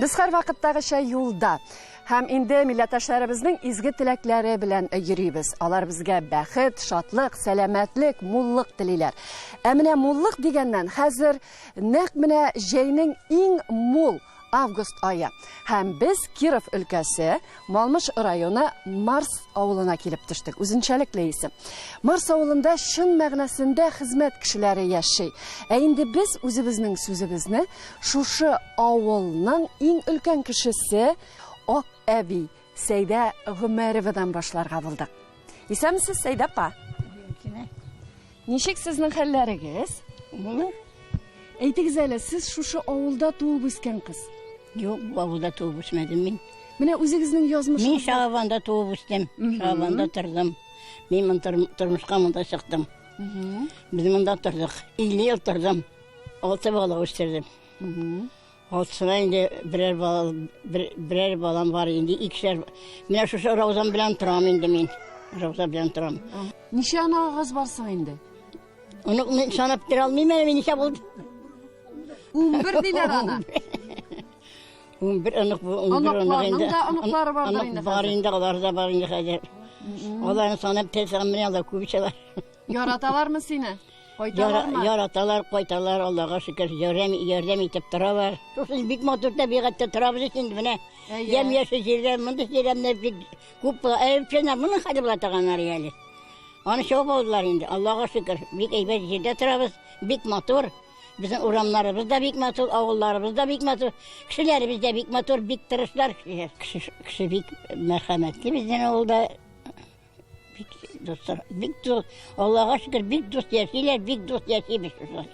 Без һәрвакыттагыча юлда. Һәм инде милләттәшләребезнең изге теләкләре белән йөрибез. Алар безгә бәхет, шатлык, сәламәтлек, муллык телиләр. Ә менә муллык дигәннән, хәзер нәкъ менә җәйнең иң мул август ае. Һәм без Киров өлкәсе, Малмыж районы Марс авылына килеп төштек. Үзенчәлекле исем. Марс авылында чын мәгънәсендә хезмәт кешеләре яши. Ә инде без үзебезнең сүзебезне шушы авылның иң өлкән кешесе Ак әби Сәйдә Гомәровадан башларга булдык. Исәнмесез, Сәйдә апа. Ничек сезнең хәлләрегез? Булыр. Әйтегез әле, сез шушы авылда туып үскән кыз. Юк, бу авылда туып үсмәдем мин. Менә үзегезнең язмышыгыз. Мин Шаабанда туып үстем. Шаабанда тордым. Мин монда тормышка монда чыктым. Без монда тордык. 50 ел тордым. Алты бала үстердем. Алтысына инде берәр бала, бер, берәр балам бар инде, икешәр. Менә шушы Раузам белән торам инде мин. Рауза белән торам. Ничә анагыз бар соң инде? Оны мин санап бетерә алмыйм әле, мин ничә булды? 11 диләр аны. 11 онык, 11 онык инде. Оныкларның да оныклары бардыр инде. Бар инде, алар да бар инде хәзер. Аларны санап бетерсәң, менә алар күп ичәләр. Яраталармы сине? Кайталармы? Яраталар, кайталар, Аллага шөкер, ярдәм, ярдәм итеп торалар. Шушы бик матур табигатьтә торабыз бит инде менә. Ямь-яшел җирләр, мондый җирләр бик күп була. Ә өлкәннәр моның хәле була торганнар әле. Аны чабып алдылар инде. Аллага шөкер, бик әйбәт җирдә торабыз, бик матур. Безнең урамнарыбыз да бик матур, авылларыбыз да бик матур, кешеләребез дә бик матур, бик тырышлар кешеләр. Кеше, кеше бик мәрхәмәтле безнең авылда. Бик дуслар, бик дус. Аллага шөкер, бик дус яшиләр, бик дус яшибез шулай.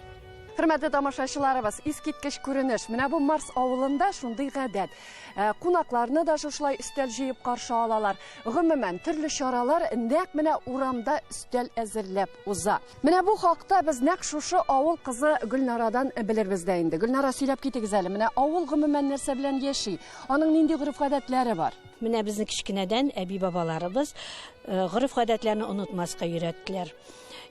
Хөрмәтле тамашачыларыбыз, искиткеч күренеш. Менә бу Марс авылында шундый гадәт. Э, кунакларны да шушылай өстәл җыеп каршы алалар. Гомумән, төрле чаралар нәкъ менә урамда өстәл әзерләп уза. Менә бу хакта без нәкъ шушы авыл кызы Гөлнарадан белербез дә инде. Гөлнара, сөйләп китегез әле. Менә авыл гомумән нәрсә белән яши? Аның нинди гореф-гадәтләре бар? Менә безне кечкенәдән әби-бабаларыбыз э, гореф-гадәтләрне онытмаска өйрәттеләр.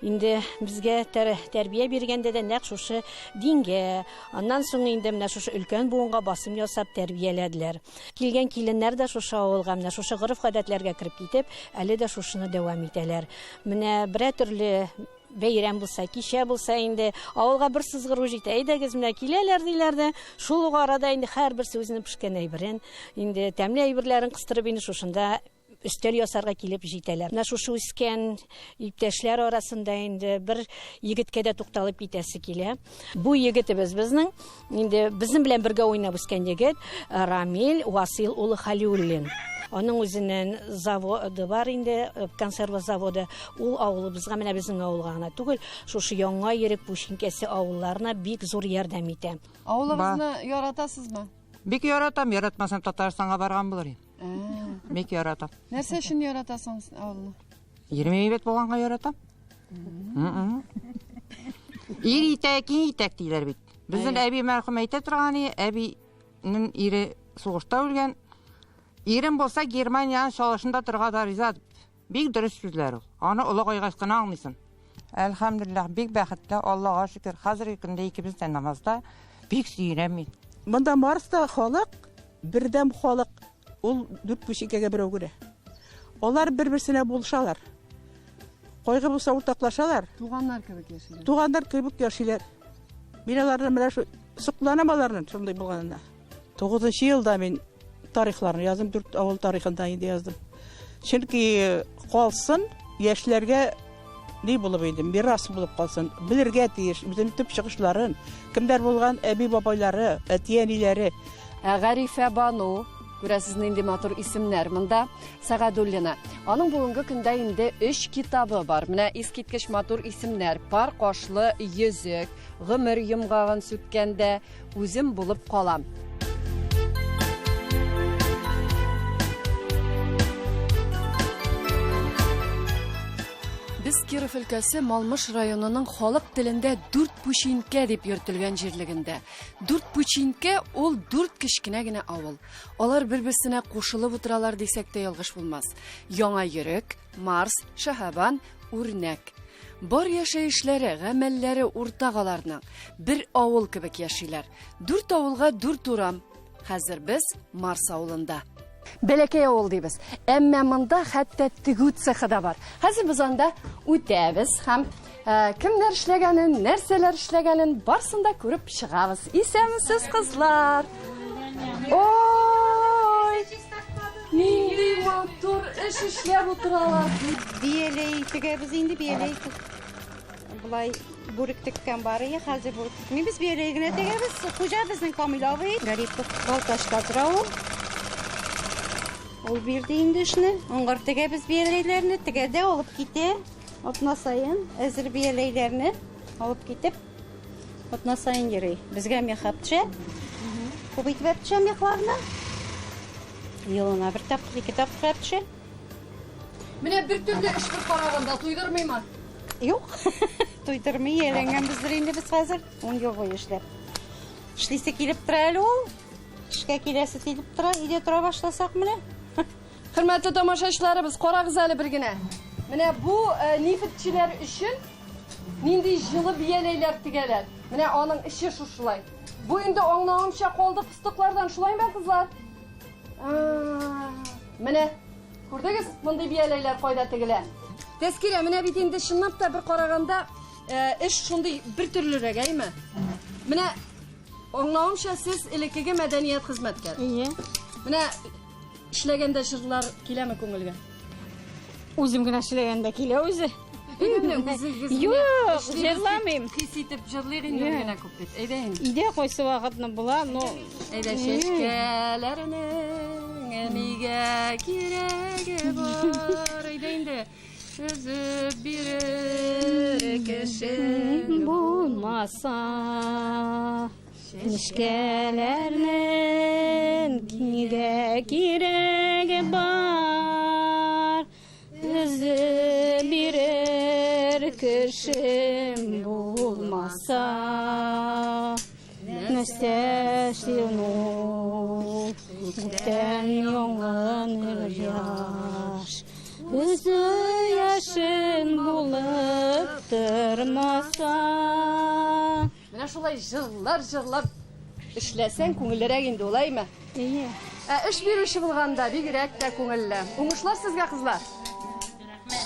Инде безгә тәрбия биргәндә дә нәкъ шушы дингә, аннан соң инде менә шушы өлкән буынга басым ясап тәрбияләделәр. Килгән киленнәр дә шушы авылга менә шушы гореф-гадәтләргә кереп китеп, әле дә шушыны дәвам итәләр. Менә берәр төрле бәйрәм булса, кичә булса инде, авылга бер сызгыру җитә. Әйдәгез, менә киләләр диләр дә, шул ук арада инде һәрберсе үзенең пешкән әйберен, инде тәмле әйберләрен кыстырып инде шушында өстәл ясарга килеп җитәләр. Менә шушы үскән иптәшләр арасында инде бер егеткә дә тукталып китәсе килә. Бу егетебез безнең, инде безнең белән бергә уйнап үскән егет Рамил Васил улы Халиуллин. Аның үзенең заводы бар инде, э, консерва заводы. Ул авылыбызга, менә безнең авылга гына түгел, шушы Яңа Ерек Пүшинкәсе авылларына бик зур ярдәм итә. Авылыгызны яратасызмы? Бик яратам, яратмасам Татарстанга барган булыр идем. Э. Бик яратам. Нәрсә өчен яратасың авылны? Йөрмей әйбәт булганга яратам. Ир итәк, киң итәк диләр бит. Безнең әби мәрхүм әйтә торган иде, әбинең ире сугышта үлгән. Ирем булса Германиянең чалышында торырга да риза дип. Бик дөрес сүзләр ул. Аны олыгайгач кына аңлыйсың. Әлхәмдүлилләһ, бик бәхетле, Аллага шөкер. Хәзерге көндә икебез дә намазда. Бик сөенәм мин. Монда Марста халык, бердәм халык. Ул дүрт пүчинкәгә берәү генә. Алар бер-берсенә булышалар. Кайгы булса уртаклашалар. Туганнар кебек яшиләр. Туганнар кебек яшиләр. Мин аларны менә шу сокланам аларның шундый булганына. Тугызынчы елда мин тарихларны яздым, дүрт авыл тарихында инде яздым. Чөнки калсын яшьләргә ни булып инде, мирас булып калсын, белергә тиеш үзенең төп чыгышларын, кемнәр булган әби-бабайлары, әти-әниләре. Ә Гарифә Бану, күрәсез нинди матур исемнәр монда, Сәгадуллина. Аның бүгенге көндә инде өч китабы бар. Менә искиткеч матур исемнәр. Пар кашлы йөзек, гомер йомгагын сүткәндә, үзем булып калам. Без Киров өлкәсе Малмыж районының халык телендә Дүрт Пүчинкә дип йөртелгән җирлегендә. Дүрт Пүчинкә ул дүрт кечкенә генә авыл. Алар бер-берсенә кушылып утыралар дисәк тә ялгыш булмас. Яңа Йөрек, Марс, Шәһабан, Үрнәк. Бар яшәешләре, гамәлләре уртак аларның. Бер авыл кебек яшиләр. Дүрт авылга дүрт урам. Хәзер без Марс авылында. Бәләкәй авыл дибез. Әмма монда хәтта тегү цехы да бар. Хәзер без анда үтәбез һәм кемнәр эшләгәнен, нәрсәләр эшләгәнен барсын да күреп чыгабыз. Исәнмесез, кызлар! Ой! Нинди матур эш эшләп утыралар. Бияләй тегәбез инде, бияләй. Болай бүрек теккән бар иде, хәзер бүрек текмибез, бияләй генә тегәбез. Хуҗа безнең Камил абый. Гарипов Балтачта тора ул. Ул бирде инде эшне. Аңгар тегәбез бияләйләрне, тегә дә алып китә. Атна саен әзер бияләйләрне алып китеп, атна саен йөри. Безгә мех төшә. Күп итеп төшә мехларны. Елына бер тапкыр, ике тапкыр төшә. Менә бер төрле эш бер караганда туйдырмыймы? Юк. Туйдырмый, ияләнгәнбездер инде без хәзер. 10 ел буе эшләп. Эшлисе килеп тора әле ул. Эшкә киләсе килеп тора, өйдә тора башласак менә. Хөрмәтле тамашачыларыбыз, карагыз әле бер генә. Менә бу нефтьчеләр өчен нинди җылы бияләйләр тегәләр. Менә аның эче шушылай. Бу инде аңлавымча калды фыстыклардан, шулаймы, кызлар? Менә күрдегез, мондый бияләйләр кайда тегелә? Тәскирә, менә бит инде чынлап та бер караганда эш шундый бер төрлерәк, әйме? Менә аңлавымча сез элеккеге мәдәният хезмәткәре. Ие. Менә эшләгәндә җырлар киләме күңелгә? Үзем генә эшләгәндә килә үзе. Юк, җырламыйм. Хис итеп җырлыйк инде генә күп бит. Әйдә инде. Өйдә кайсы вакытны була, но Әйдә чәчкәләрнең нигә кирәге бар? Әйдә инде. Өзеп бирер кешең булмаса. Нечкәләрнең нигә кирәге бар? Өзеп бирер кешем булмаса. Нәрсә эшлим ул? Күптән яңаныр яш. Үзе яшен булып тормаса. Менә шулай җырлар җырлап эшләсәң күңеллерәк инде, улаймы? Әйе. Ә эш бирүче булганда бигрәк тә күңелле. Уңышлар сезгә, кызлар.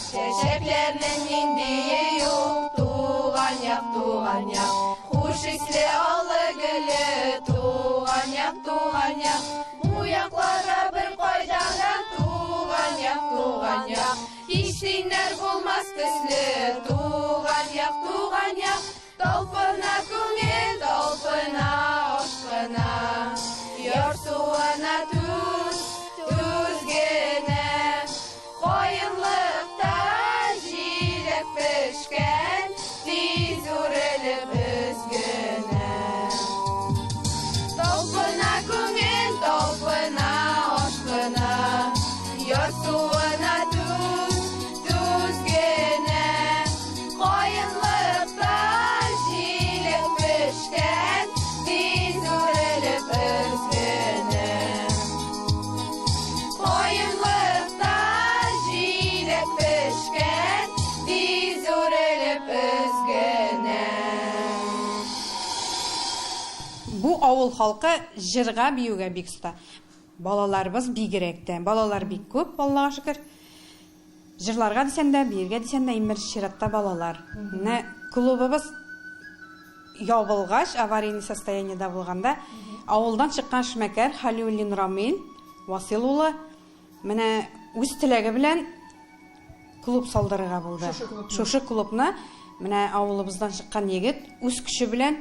Чәчәкләрнең ниндие юк, туган як, туган як. Хуш исле аллы гөле, туган як, туган як. Бу якларда бер кайда да туган як, туган як. Һич тиңнәр булмас төсле, туган як, туган як. Талпына күңел, талпына ашкына. Ярсуына түз, түз генә. Каенлыкта җиләк пешкән, тиз үрелеп өзгенә. Талпына күңел, талпына ашкына. Ярсуына түз, түз генә. Каенлыкта җиләк пешкән, тиз үрелеп өзгенә. Каенлыкта җиләк пешкән, тиз үрелеп өзгенә. Бу авыл халкы җырга, биюгә бик оста. Балаларыбыз бигрәк тә. Балалар бик күп, Аллага шөкер. Җырларга дисәң дә, биергә дисәң дә, иң беренче чиратта балалар. Менә клубыбыз ябылгач, аварийный состояниедә булганда, авылдан чыккан эшмәкәр Халиуллин Рамил Васил улы менә үз теләге белән клуб салдырырга булды. Шушы клубны менә авылыбыздан чыккан егет үз көче белән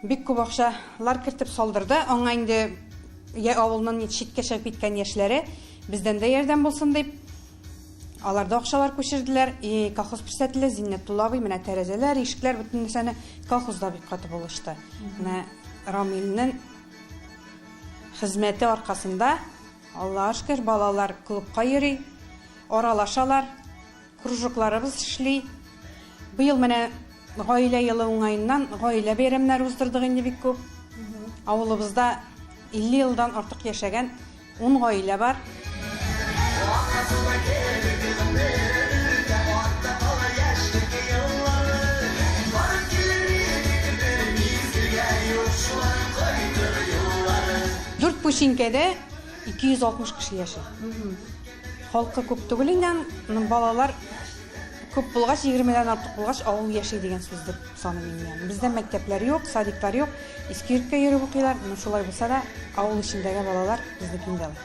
бик күп акчалар кертеп салдырды. Аңа инде я авылның читкә чыгып киткән яшьләре бездән дә ярдәм булсын дип, алар да акчалар күчерделәр. И колхоз председателе Зиннәтулла абый менә тәрәзәләр, ишекләр, бөтен нәрсәне колхозда бик каты булышты. Менә Рамилнең хезмәте аркасында, Аллаһка шөкер, балалар клубка йөри, аралашалар, кружокларыбыз эшли. Быел менә гаилә елы уңаеннан гаилә бәйрәмнәре уздырдык инде бик күп. Авылыбызда 50 елдан артык яшәгән 10 гаилә бар. Пүчинкәдә 260 кеше яши. Халкы күп түгел инде, аның балалар күп булгач, 20-дән артык булгач, авыл яши дигән сүз дип саныйм мин. Бездә мәктәпләр юк, садиклар юк, Иске Йөреккә йөреп укыйлар. Но шулай булса да, авыл эчендәге балалар безнеке инде алар.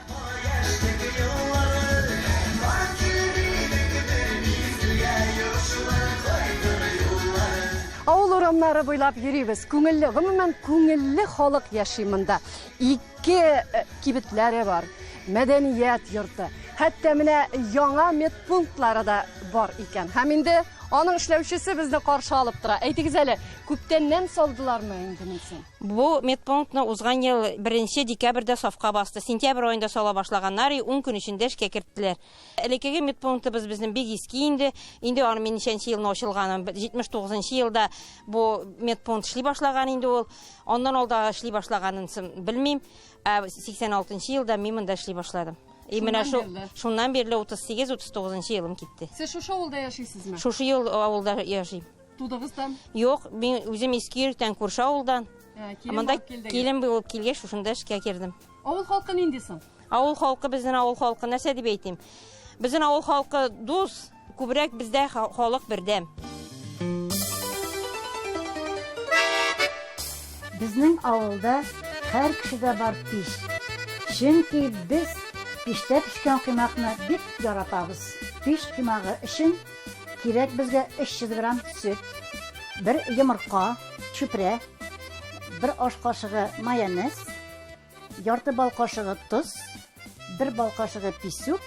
Авыл урамнары буйлап йөрибез. Күңелле, гомумән, күңелле халык яши монда. Ике э, кибетләре бар, мәдәният йорты. Хәтта менә яңа медпунктлары да бар икән. Һәм инде аның эшләүчесе безне каршы алып тора. Әйтегез әле, күптәннән салдылармы инде монсын? Бу медпунктны узган ел беренче декабрьдә сафка басты. Сентябрь аенда сала башлаганнар, и ун көн эчендә эшкә керттеләр. Элеккеге медпунктыбыз безнең бик иске инде. Инде аның мин ничәнче елны ачылганын, 79 нчы елда бу медпункт эшли башлаган инде ул. Аннан алда эшли башлаганын белмим. Ә 86 нчы елда мин монда эшли башладым. И менә шул шуннан бирле 38-39 елым китте. Сез шушы авылда яшисезме? Шушы ел авылда яшим. Тудыгыз там? Юк, мин үзем Иске Йөректән, күрше авылдан. Ә, Монда килен булып килгәч, шушында эшкә кердем. Авыл халкы нинди соң? Авыл халкы безнең авыл халкы нәрсә дип әйтим? Безнең авыл халкы дус, күбрәк бездә халык бердәм. Безнең авылда һәр кешедә бар пич. Чөнки без пичтә пешкән коймакны бик яратабыз. Пич коймагы өчен кирәк безгә 300 грамм сөт, бер йомырка, чүпрә, бер аш кашыгы майонез, Ярты бал кашыгы тоз, бер бал кашыгы писүк,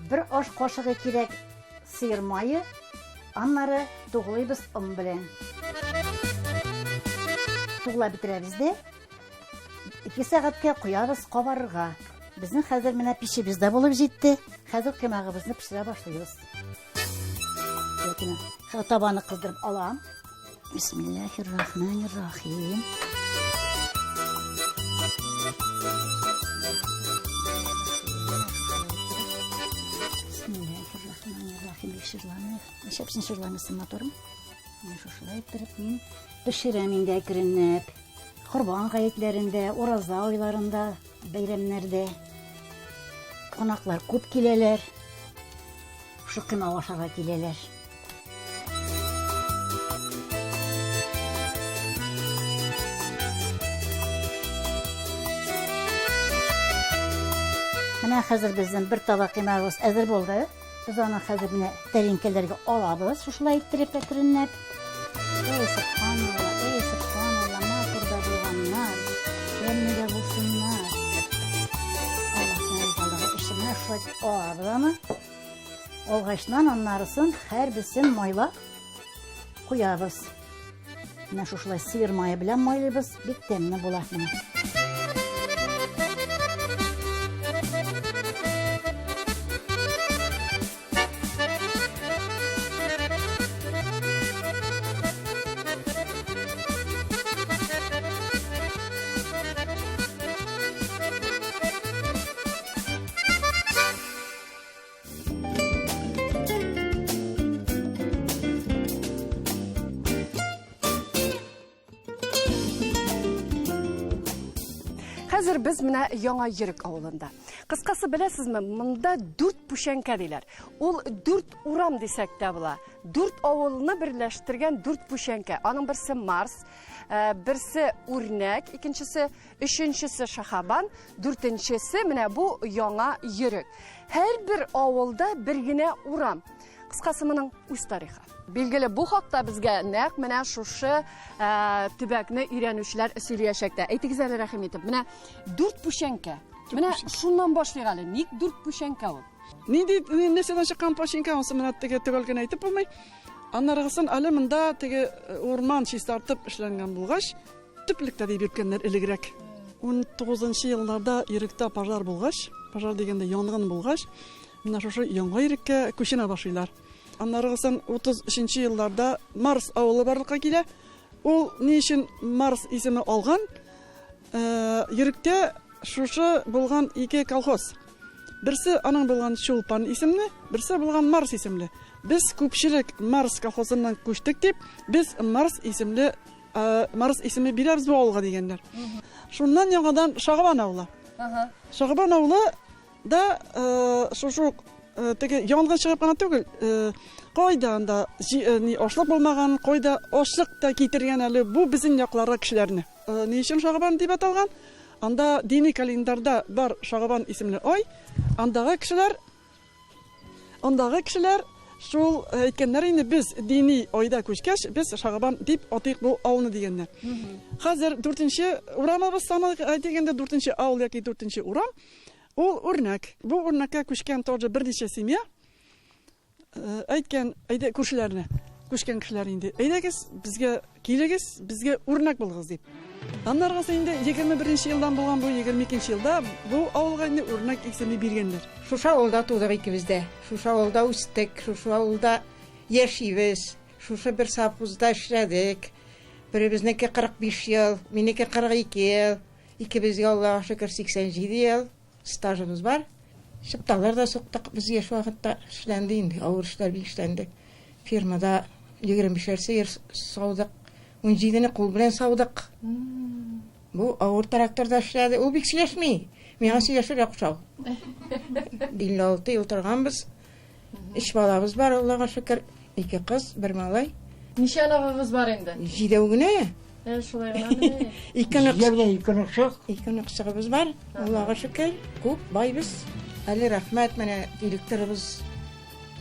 бер аш кашыгы кирәк сыер мае, аннары туглыйбыз он белән. Туглап бетерәбез дә, 2 сәгатькә куябыз кабарырга. Безнең хәзер менә пичебез дә булып җитте. Хәзер коймагыбызны пешерә башлыйбыз. Табаны кыздырып алам. Бисмиллахир-рахманир-рахим. Бисмиллахир-рахманир-рахим. Бик шырламыйк. Нишләп син шырламыйсың, матурым? Менә шушылай иттереп мин пешерәм инде әкренләп. Корбан гаетләрендә, ураза айларында, бәйрәмнәрдә кунаклар күп киләләр. Шушы коймак ашарга киләләр. Менә хәзер безнең бер таба коймагыбыз әзер булды. Без аны хәзер менә тәлинкәләргә алабыз, шушылай иттереп әкренләп. Эй, субханалла, эй, субханалла, матур да булганнар, тәмле дә булсыннар. Аллаһның ризалыгы өчен менә шулай алабыз аны. Алгачтан аннарысын һәрберсен майлап куябыз. Менә шушылай сыер мае белән майлыйбыз, бик тәмле була менә. Хәзер без менә Яңа Йөрек авылында. Кыскасы беләсезме, монда дүрт пүшәнкә диләр. Ул дүрт урам дисәк тә була. Дүрт авылны берләштергән дүрт пүшәнкә. Аның берсе Марс, э, берсе Үрнәк, икенчесе Өченчесе Шахабан, дүртенчесе менә бу Яңа Йөрек. Һәрбер авылда бер генә урам. Кыскасы моның үз тарихы. Билгеле, бу хакта безгә нәкъ менә шушы э, төбәкне өйрәнүчеләр сөйләячәк тә. Әйтегез әле рәхим итеп, менә дүрт пүшәнкә. Менә шуннан башлыйк әле. Ник дүрт пүшәнкә ул? Нинди нәрсәдән чыккан пүшәнкә, анысы менә теге төгәл генә әйтеп булмый. Аннарыгысын әле монда теге э, урман чистартып эшләнгән булгач, Төплек тә дип йөрткәннәр элегрәк. Унтугызынчы елларда Йөректә пожар булгач, пожар дигәндә янгын булгач, менә шушы Яңа Йөреккә күченә башлыйлар. Аннарыгысын 33 елларда Марс авылы барлыкка килә. Ул ни өчен Марс исеме алган? Э, Йөректә шушы булган ике колхоз. Берсе аның булган Чулпан исемле, берсе булган Марс исемле. Без күпчелек Марс колхозыннан күчтек дип, без Марс исемле Марс исеме бирәбез бу авылга дигәннәр. Шуннан яңадан Шагабан авылы. Шагабан авылы да шушы ук теге янгын чыгып кына түгел, кайда анда ни ашлык булмаган, кайда ашлык та китергән әле бу безнең якларга кешеләрне. Ни өчен Шагабан дип аталган? Анда дини календарьда бар Шагабан исемле ай, андагы кешеләр Андагы кешеләр шул әйткәннәр инде, без дини айда күчкәч, без Шагабан дип атыйк бу авылны дигәннәр. Хәзер дүртенче урамыбыз саны әйтик инде, дүртенче авыл яки дүртенче урам, ул Үрнәк. Бу Үрнәккә күчкән тоже берничә семья әйткән, әйдә күршеләрне, күчкән кешеләр инде, әйдәгез, безгә килегез, безгә үрнәк булыгыз дип. Аннаргысы инде 21 нче елдан булган бу, 22 нче елда бу авылга инде Үрнәк исеме биргәннәр. Шушы авылда тудык икебез дә. Шушы авылда үстек, шушы авылда яшибез. Шушы бер совхозда эшләдек. Беребезнеке 45 ел, минеке 42 ел. Икебезгә Аллага шөкер 87 ел стажыбыз бар. Чыпталар да суктык без яшь вакытта. Эшләнде инде, авыр эшләр бик эшләнде. Фермада 25 сыер саудык. Унҗидене кул белән саудык. Бу авыр тракторда эшләде. Ул бик сөйләшми. Миңа сөйләшергә куша ул. 56 ел торганбыз. Өч балабыз бар, Аллага шөкер. Ике кыз, бер малай. Ничә оныгыгыз бар инде? Җидәү генә. Ә, шулай гынамыни? Ике онык. Җидәү ике оныкчык. Ике оныкчыгыбыз бар. Аллага шөкер, күп, байбыз. Әле рәхмәт, менә электрыбыз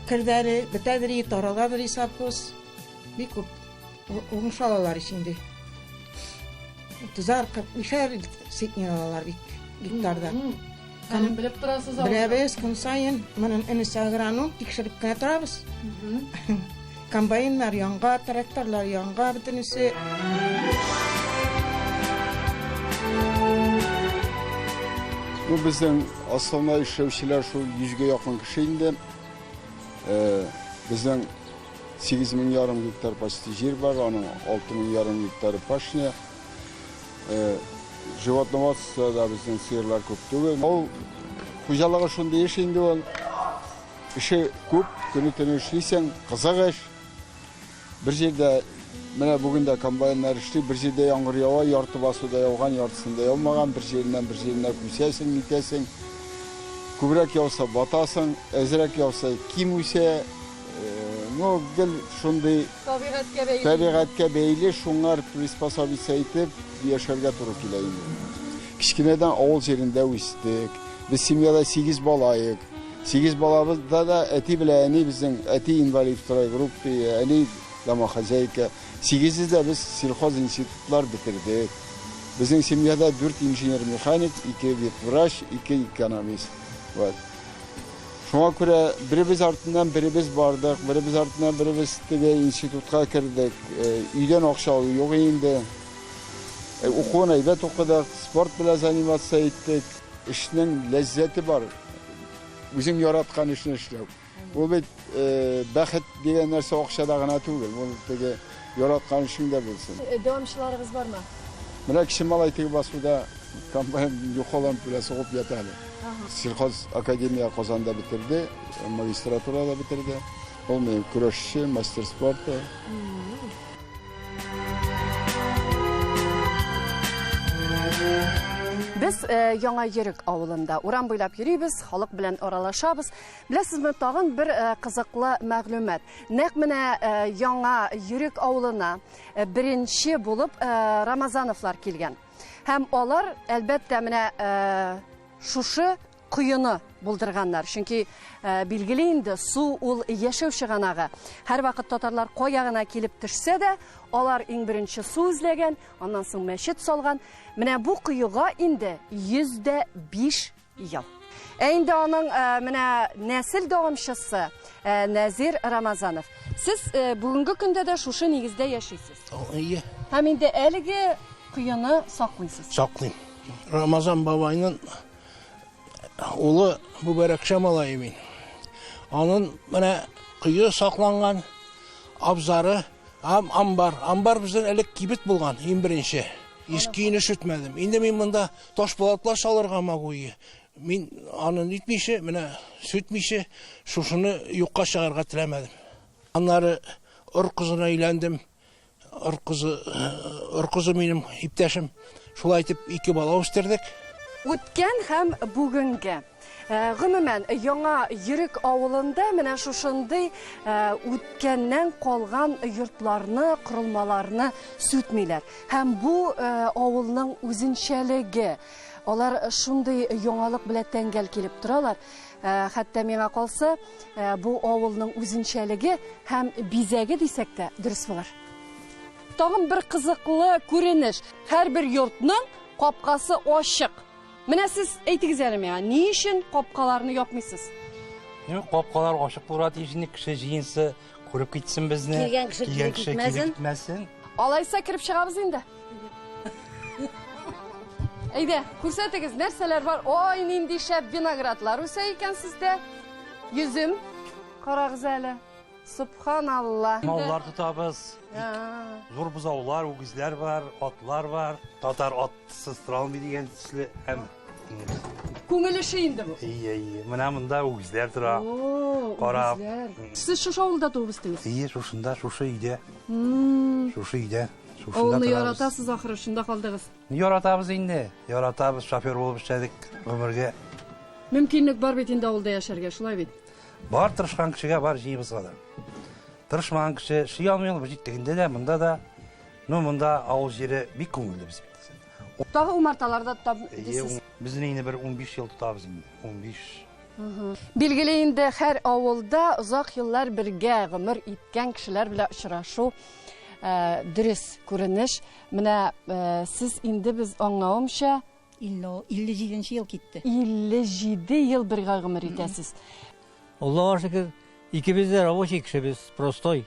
керде әле, бетәдер, тараладыр совхоз. Бик күп. Уңыш алалар ич инде. Утызар, 45-әр центнер алалар бит гектарда. Хәлен белеп торасыз авылда. Беләбез, көн саен. Моның энесе агроном, тикшереп кенә торабыз. Комбайннар янга, тракторлар янга бөтенесе. Бу безнең основной эшләүчеләр шул 100гә якын кеше инде. Безнең 8 мең ярым гектар почти җир бар, аның 6 мең ярым гектары пашня. Животноводство да безнең сыерлар күп түгел. Ул хуҗалыгы шундый эш инде ул. Эше күп, көне-төне эшлисең, кызык эш. Бер җирдә менә бүген дә комбайннар эшли, бер җирдә яңгыр ява, ярты басуда яуган, яртысында яумаган, бер җиреннән бер җиренә күчәсең, нитәсең. Күбрәк яуса батасың, әзрәк яуса ким үсә. Ну, гел шундый табигатькә бәйле. Табигатькә бәйле, шуңар приспособиться итеп яшәргә туры килә инде. Кечкенәдән авыл җирендә үстек. Без семьяда 8 бала идек. 8 балабызда да әти белән әни безнең, әти инвалид второй группы, әни домохозяйка. Сигезе дә без сельхозинститутлар бетердек. Безнең семьяда 4 инженер-механик, 2 ветврач, 2 экономист. Вот. Шуңа күрә беребез артыннан беребез бардык, беребез артыннан беребез теге институтка кердек. Өйдән акча алу юк инде. Укуын әйбәт укыдык, спорт белән заниматься иттек. Эшнең ләззәте бар. Үзең яраткан эшне эшләү. Ул бит бәхет дигән нәрсә акчада гына түгел. Ул теге яраткан эшең дә булсын. Дәвамчыларыгыз бармы? Менә кече малай теге басуда комбайн юхаланып белән сугып ята әле. Сельхоз академия Казанда бетерде, магистратура да бетерде. Ул минем көрәшче, мастер спорта. Без Яңа Йөрек авылында урам буйлап йөрибез, халык белән аралашабыз. Беләсезме, тагын бер кызыклы мәгълүмат. Нәкъ менә Яңа Йөрек авылына беренче булып Рамазановлар килгән. Һәм алар, әлбәттә, менә шушы коены булдырганнар. Чөнки билгеле инде, су ул яшәү чыганагы. Һәрвакыт татарлар кая гына килеп төшсә дә, алар иң беренче су эзләгән, аннан соң мәчет салган. Менә бу коега инде 105 ел. Ә инде аның менә нәсел дәвамчысы Нәзир Рамазанов. Сез бүгенге көндә дә шушы нигездә яшисез. Әйе. Һәм инде әлеге коены саклыйсыз. Саклыйм. Рамазан бабайның улы Мөбәрәкша малае мин. Анын менә кое сакланган абзары һәм амбар. Амбар безнең элек кибет булган, иң беренче. Иске өйне сүтмәдем. Инде мин монда таш палатлар салырга могу. Мин аны нитмичә, менә сүтмичә, шушыны юкка чыгарга теләмәдем. Аннары ор кызына өйләндем. Оркызы, Оркызы минем иптәшем. Шулай итеп ике бала үстердек. Үткән һәм бүгенге. Гомумән, Яңа Йөрек авылында менә шушындый үткәннән калган йортларны, корылмаларны сүтмиләр. Һәм бу авылның үзенчәлеге. Алар шундый яңалык белән тәңгәл килеп торалар. Хәтта миңа калса, бу авылның үзенчәлеге һәм бизәге дисәк тә дөрес булыр. Тагын бер кызыклы күренеш. Һәрбер йортның капкасы ачык. Менә сез әйтегез әле миңа, ни өчен капкаларны япмыйсыз? Юк, капкалар ачык булырга тиеш инде, кеше җыенсы күреп китсен безне. Килгән кеше Килгән килеп кеше китмәсен. килеп китмәсен. Алайса кереп чыгабыз инде. Әйдә, күрсәтегез, нәрсәләр бар? Ой, нинди шәп виноградлар үсә икән сездә. Йөзем, карагыз әле. Субханалла. Маллар тотабыз. Зур бозаулар, үгезләр бар, атлар бар. Татар атсыз тора алмый дигән төсле һәм Күңел эше инде бу. Ие, ие. Менә монда үгезләр тора. О, Карап. үгезләр. Сез шушы авылда туып үстегез? Ие, шушында, шушы өйдә. Шушы өйдә. Шушында Авылны торабыз. яратасыз ахры, шунда калдыгыз. Яратабыз инде. Яратабыз, шофер булып эшләдек гомергә. Мөмкинлек бар бит инде авылда яшәргә, шулай бит? Бар тырышкан кешегә бар җыебызга да. Тырышмаган кеше эшли алмый ул, бит тегендә дә, монда да. Ну, монда авыл җире бик күңелле безгә. Тагы умарталар да тотам Ие, дисез. Безнең инде бер 15 ел тотабыз инде. 15. Билгеле инде һәр авылда озак еллар бергә гомер иткән кешеләр белән очрашу дөрес күренеш. Менә сез инде без аңлавымча 57 ел китте. 57 ел бергә гомер итәсез. Аллага шөкер, икебез дә рабочий кешебез, простой.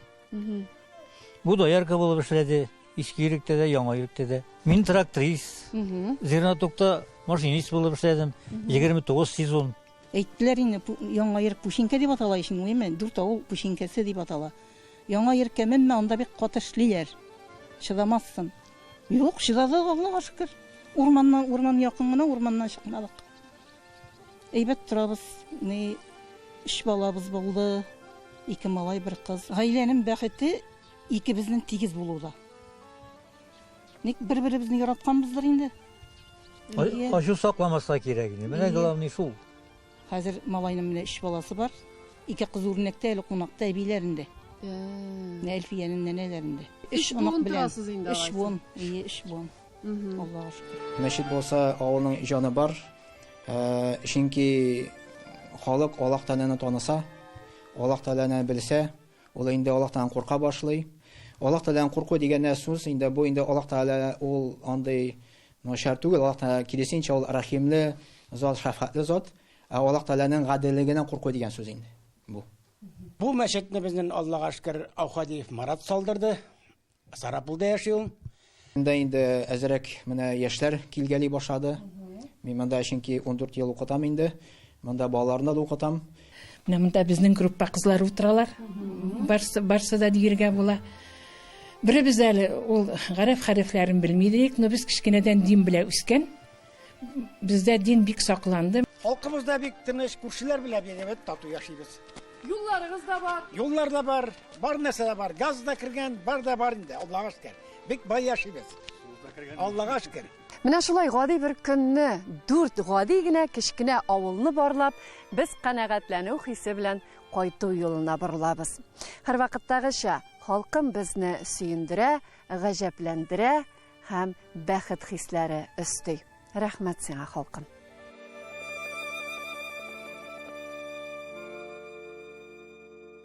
Бу доярка булып эшләде, Иске Йөректә дә, Яңа Йөректә дә. Мин тракторист, зернотокта машинист булып эшләдем, 29 сезон. Әйттеләр инде, Яңа Йөрек Пүчинкә дип атала ич, әйеме? Дүрт авыл Пүчинкәсе дип атала. Яңа Йөреккә менмә, анда бик каты эшлиләр. Чыдамассың. Юк, чыдадык, Аллага шөкер. Урманнан, урман якын гына, урманнан чыкмадык. Әйбәт торабыз. Ни, өч балабыз булды. Ике малай, бер кыз. Гаиләнең бәхете икебезнең тигез булуда. Ник бер-беребезне яратканбыздыр инде. Ачу сакламаска кирәк инде. Менә главный шул. Хәзер малайның менә өч баласы бар. Ике кыз үрнәктә әле кунакта әбиләрендә. Менә Әлфиянең нәнәләрендә. Өч буын торасыз инде Өч алайса. буын. Ие, өч буын. Аллага шөкер. Мәчет булса, авылның җаны бар. Чөнки халык Аллаһ Тәгаләне таныса, Аллаһ Тәгаләне белсә, ул инде Аллаһ Тәгаләдән курка башлый. Аллаһ Тәгаләдән курку дигән сүз инде бу инде Аллаһ Тәгалә ул андый начар түгел, Аллаһ Тәгалә киресенчә ул рәхимле зат, шәфкатьле зат. Ә Аллаһ Тәгаләнең гаделлегеннән курку дигән сүз инде бу. Бу мәчетне безнең Аллага шөкер Аухадиев Марат салдырды. Сарапулда яши ул. Монда инде әзрәк менә яшьләр килгәли башлады. Мин монда чөнки 14 ел укытам инде. Монда балаларны да укытам. Менә монда безнең группа кызлары утыралар. Барсы, барсы да диергә була. Беребез әле ул гарәп хәрефләрен белми идек, но без кечкенәдән дин белә үскән. Бездә дин бик сакланды. Халкыбыз да бик тыныч, күршеләр белән бик әйбәт тату яшибез. Юлларыгыз да бар. Юллар да бар, бар нәрсә дә бар. Газ да кергән, бар да бар инде, Аллага шөкер. Бик бай яшибез. Аллага шөкер. Менә шулай гади бер көнне дүрт гади генә кечкенә авылны барлап, без канәгатьләнү хисе белән кайту юлына борылабыз. Һәрвакыттагыча, халкым безне сөендерә, гаҗәпләндерә һәм бәхет хисләре өсти. Рәхмәт сиңа, халкым.